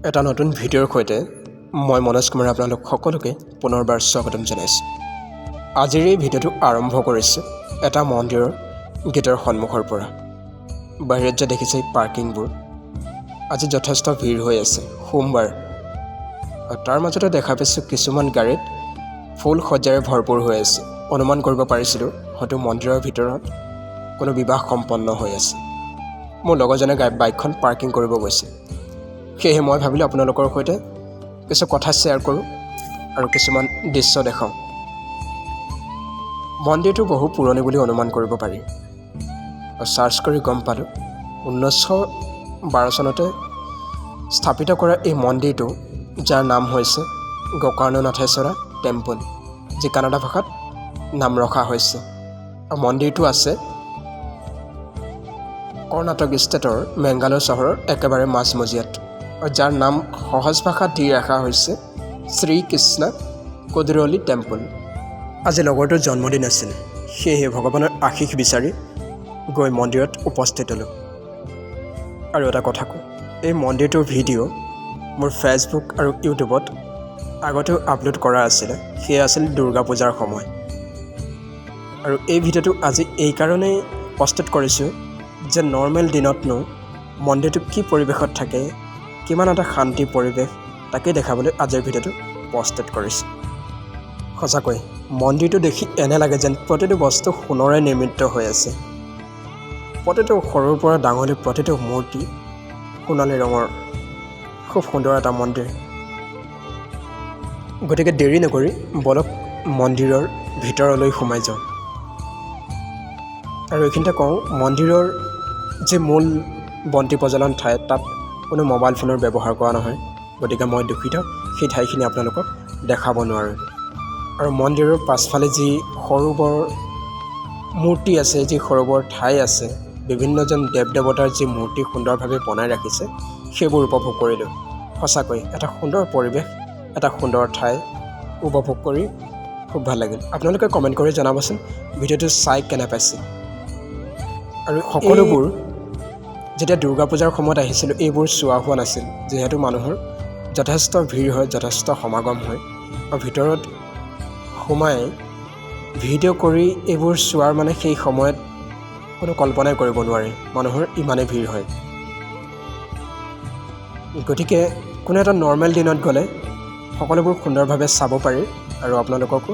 এটা নতুন ভিডিঅ'ৰ সৈতে মই মনোজ কুমাৰে আপোনালোক সকলোকে পুনৰবাৰ স্বাগতম জনাইছোঁ। আজিৰ এই ভিডিঅ'টো আৰম্ভ কৰিছোঁ এটা মন্দিৰৰ গেটৰ সন্মুখৰ পৰা। বাহিৰত যে দেখিছে পাৰ্কিংবোৰ, আজি যথেষ্ট ভিৰ হৈ আছে, সোমবাৰ। আৰু তাৰ মাজতে দেখা পাইছোঁ কিছুমান গাড়ীত ফুল সজ্জাৰে ভৰপূৰ হৈ আছে। অনুমান কৰিব পাৰিছিলোঁ, হয়তো মন্দিৰৰ ভিতৰত কোনো বিবাহ সম্পন্ন হৈ আছে। মোৰ লগৰজনে বাইকখন পাৰ্কিং কৰিব গৈছে। সেয়েহে মই ভাবিলোঁ আপোনালোকৰ সৈতে কিছু কথা শ্বেয়াৰ কৰোঁ আৰু কিছুমান দৃশ্য দেখাওঁ। মন্দিৰটো বহু পুৰণি বুলি অনুমান কৰিব পাৰি আৰু চাৰ্চ কৰি গম পালোঁ, 1912 চনতে স্থাপিত কৰা এই মন্দিৰটো, যাৰ নাম হৈছে গোকৰ্ণনাথেশ্বৰা টেম্পল, যি কানাডা ভাষাত নাম ৰখা হৈছে। আৰু মন্দিৰটো আছে কৰ্ণাটক ষ্টেটৰ মেংগালোৰ চহৰৰ একেবাৰে মাজমজিয়াত আৰু যাৰ নাম সহজ ভাষাত দি ৰখা হৈছে শ্ৰীকৃষ্ণ কুদৰলি টেম্পল। আজি লগৰটোৰ জন্মদিন আছিল। সেয়েহে ভগৱানৰ আশীষ বিচাৰি গৈ মন্দিৰত উপস্থিত হ'লোঁ। আৰু এটা কথা কওঁ, এই মন্দিৰটোৰ ভিডিঅ' মোৰ ফেচবুক আৰু ইউটিউবত আগতেও আপলোড কৰা আছিলে। সেয়া আছিল দুৰ্গা পূজাৰ সময়। আৰু এই ভিডিঅ'টো আজি এইকাৰণেই প্ৰস্তুত কৰিছোঁ যে নৰ্মেল দিনতনো মন্দিৰটো কি পৰিৱেশত থাকে, কিমান এটা শান্তি পৰিৱেশ, তাকেই দেখাবলৈ আজিৰ ভিডিঅ'টো প্ৰস্তুত কৰিছোঁ। সঁচাকৈ মন্দিৰটো দেখি এনে লাগে যেন প্ৰতিটো বস্তু সোণৰে নিৰ্মিত হৈ আছে। প্ৰতিটো সৰুৰ পৰা ডাঙৰলৈ প্ৰতিটো মূৰ্তি সোণালী ৰঙৰ। খুব সুন্দৰ এটা মন্দিৰ। গতিকে দেৰি নকৰি বলক, মন্দিৰৰ ভিতৰলৈ সোমাই যাওঁ। আৰু এইখিনিতে কওঁ, মন্দিৰৰ যি মূল বন্তি প্ৰজ্বলন ঠাই, তাত কোনো মোবাইল ফোনৰ ব্যৱহাৰ কৰা নহয়। গতিকে মই দুখিত, সেই ঠাইখিনি আপোনালোকক দেখাব নোৱাৰোঁ। আৰু মন্দিৰৰ পাছফালে যি সৰু বৰ মূৰ্তি আছে, যি সৰু বৰ ঠাই আছে, বিভিন্নজন দেৱ দেৱতাৰ যি মূৰ্তি সুন্দৰভাৱে বনাই ৰাখিছে, সেইবোৰ উপভোগ কৰিলোঁ। সঁচাকৈ এটা সুন্দৰ পৰিৱেশ, এটা সুন্দৰ ঠাই উপভোগ কৰি খুব ভাল লাগিল। আপোনালোকে কমেণ্ট কৰি জনাবচোন ভিডিঅ'টো চাই কেনে পাইছে। আৰু সকলোবোৰ যেতিয়া দুৰ্গা পূজাৰ সময়ত আহিছিলোঁ, এইবোৰ চোৱা হোৱা নাছিল, যিহেতু মানুহৰ যথেষ্ট ভিৰ হয়, যথেষ্ট সমাগম হয় আৰু ভিতৰত সোমাই ভিডিঅ' কৰি এইবোৰ চোৱাৰ মানে সেই সময়ত কোনো কল্পনাই কৰিব নোৱাৰে, মানুহৰ ইমানেই ভিৰ হয়। গতিকে কোনো এটা নৰ্মেল দিনত গ'লে সকলোবোৰ সুন্দৰভাৱে চাব পাৰি আৰু আপোনালোককো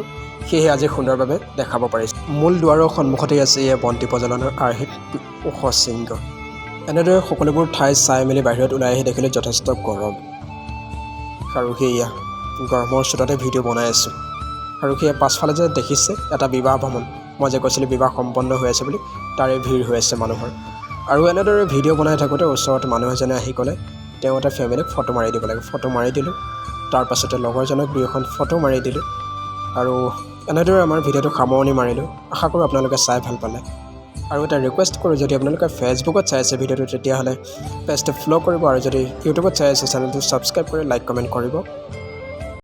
সেয়েহে আজি সুন্দৰভাৱে দেখাব পাৰিছোঁ। মূল দুৱাৰৰ সন্মুখতেই আছে এয়া বন্তি প্ৰজ্বলনৰ আৰ্হিত ওখ শৃংগ। এনেদৰে সকলোবোৰ ঠাই চাই মেলি বাহিৰত ওলাই আহি দেখিলোঁ যথেষ্ট গৰম। আৰু সেয়া গৰমৰ চোততে ভিডিঅ' বনাই আছোঁ। আৰু সেয়া পাছফালে যে দেখিছে এটা বিবাহ ভৱন, মই যে কৈছিলোঁ বিবাহ সম্পন্ন হৈ আছে বুলি, তাৰে ভিৰ হৈ আছে মানুহৰ। আৰু এনেদৰে ভিডিঅ' বনাই থাকোঁতে ওচৰত মানুহ এজনে আহি ক'লে, তেওঁ এটা ফেমিলিক ফটো মাৰি দিব লাগে। ফটো মাৰি দিলোঁ। তাৰপাছতে লগৰজনক দুই এখন ফটো মাৰি দিলোঁ আৰু এনেদৰে আমাৰ ভিডিঅ'টো সামৰণি মাৰিলোঁ। আশা কৰোঁ আপোনালোকে চাই ভাল পালে। আৰু এটা ৰিকুৱেষ্ট কৰোঁ, যদি আপোনালোকে ফেচবুকত চাই আছে ভিডিঅ'টো, তেতিয়াহ'লে পেজটো ফ'ল' কৰিব আৰু যদি ইউটিউবত চাই আছে, চেনেলটো ছাবস্ক্ৰাইব কৰি লাইক, কমেণ্ট কৰিব।